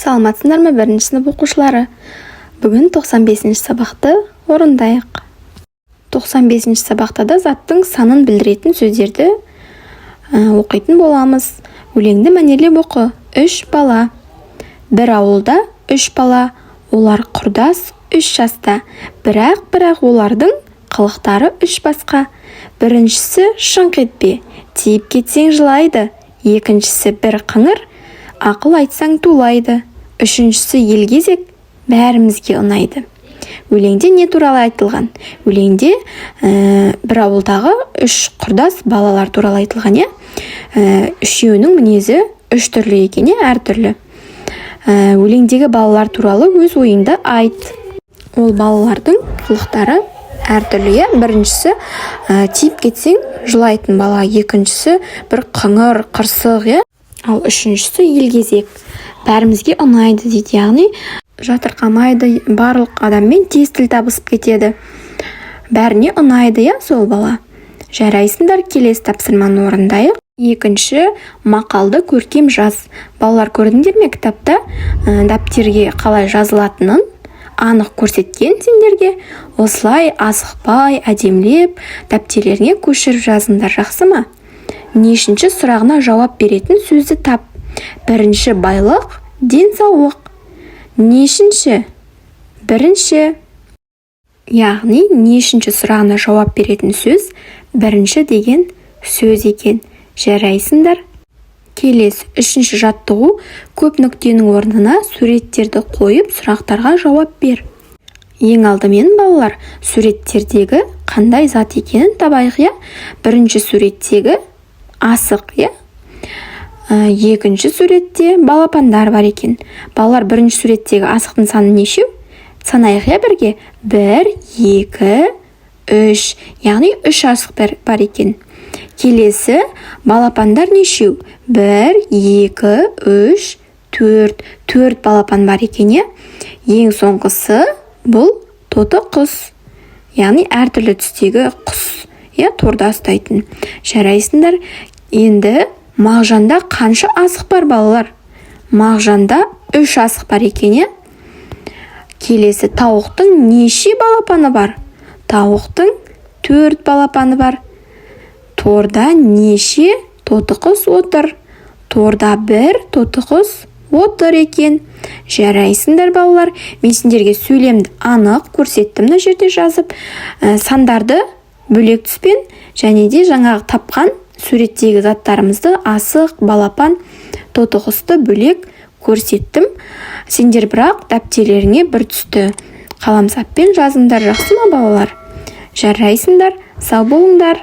Саламатсыңдар ма, бірінші сынып оқушылары! Бүгін 95 сабақты орындайық. 95 сабақта да заттың санын білдіретін сөздерді оқитын боламыз. Өлеңді мәнерлеп оқы. Үш бала. Бір ауылда үш бала, олар құрдас, 3 жаста. Бірақ олардың қылықтары үш басқа. Біріншісі шыңқ етпе, тиіп кетсең жылайды. Екіншісі бір қыңыр, ақыл айтсаң тулайды. Үшіншісі елгезек, бәрімізге ұнайды. Өлеңде не туралы айтылған? Өлеңде бір ауылдағы үш құрдас балалар туралы айтылған, иә. Үшеуінің мінезі үш түрлі екен, иә, әртүрлі. Өлеңдегі балалар туралы өз ойыңды айт. Ол балалардың қылықтары әртүрлі, иә. Біріншісі тиіп кетсең жылайтын бала, екіншісі бір қыңыр, қырсық, иә, ал үшіншісі елгезек, бәрімізге ұнайды дейді, яғни жатырқамайды, барлық адаммен тез тіл табысып кетеді, бәріне ұнайды, иә, сол бала. Жарайсыңдар, келесі тапсырманы орындайық. Екінші, мақалды көркем жаз. Балалар, көрдіңдер ме, кітапта дәптерге қалай жазылатынын анық көрсеткен сендерге. Осылай асықпай, әдемілеп дәптерлеріңе көшіріп жазыңдар, жақсы ма? Нешінші сұрағына жауап беретін сөзді тап. Бірінші байлық – денсаулық. Нешінші? Бірінші. Яғни нешінші сұрағына жауап беретін сөз бірінші деген сөз екен. Жарайсыңдар. Келесі, үшінші жаттығу. Көп нүктенің орнына суреттерді қойып, сұрақтарға жауап бер. Ең алдымен, балалар, суреттердегі қандай зат екенін табайық, иә. Бірінші суреттегі асық, иә. Екінші суретте балапандар бар екен. Балалар, бірінші суреттегі асықтың саны нешеу? Санайық, иә, бірге. Бір, екі, үш, яғни үш асық бар екен. Келесі балапандар нешеу? Бір, екі, үш, төрт. Төрт балапан бар екен, иә. Ең соңғысы бұл тоты құс, яғни әртүрлі түстегі құс, иә, торда ұстайтын. Жарайсыңдар. Енді Мағжанда қанша асық бар, балалар? Мағжанда үш асық бар екен, иә. Келесі тауықтың неше балапаны бар? Тауықтың төрт балапаны бар. Торда неше тоты құс отыр? Торда бір тоты құс отыр екен. Жарайсыңдар, балалар. Мен сендерге сөйлемді анық көрсеттім мына жерде жазып. Сандарды бөлек түспен және де жаңағы тапқан суреттегі заттарымызды, асық, балапан, тоты құсты бөлек көрсеттім. Сендер бірақ дәптерлеріңе бір түсті қаламсаппен жазыңдар, жақсы ма, балалар? Жарайсыңдар, сау болыңдар.